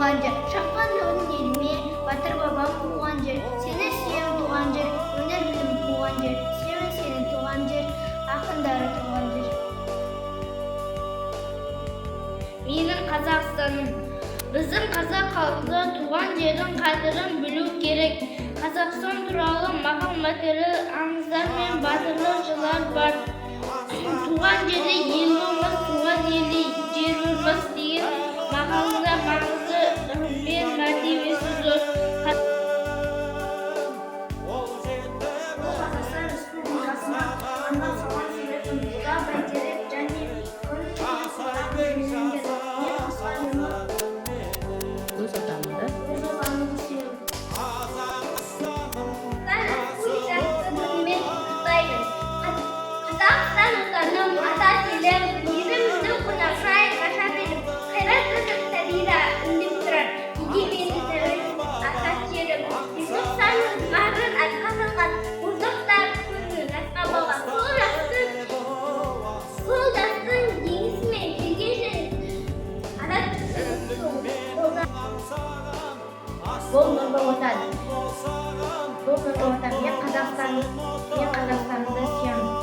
туған жер. Шапқан жолың еліме, батыр бабам қуған жер. Сені сүйем, туған жер, өнер білім қуған жер. Сүйемін сені, туған жер, ақындары туған жер. Менің Қазақстаным. Біздің қазақ халқы туған жердің қадірін білу керек. Қазақстан туралы мақал-мәтел, аңыздар мен батырлық жырлар бар. Туған жерде ел болмас, туған елде жер болмас деген мақалдың да маңызы мен мәртебесі зор. Бұл Қазақстан Республикасына арнап салған суретім. Бұда бәйтерек және күн бейнеленген. Мен аспанымы, Өз отаныңды. Өз отанымды сүйемін. Қазақстан Республикасы күнімен құттықтаймын. Қазақстан отаным, ата елім, еліміздің қонақжай, ғажап елім. Қайрат нұртас Сәбира үндеп тұрар. Егеменді, тәуелсіз ата жерім. Желтоқсанның тұмарын атқа салған, озықтар көзін жасқа балған. Сол жастың жеңісімен келген жеңіс. Азат қолда. Бұл нұрлы отан. Бұл нұрлы отан. Мен Қазақстан, мен Қазақстанымды сүйемін.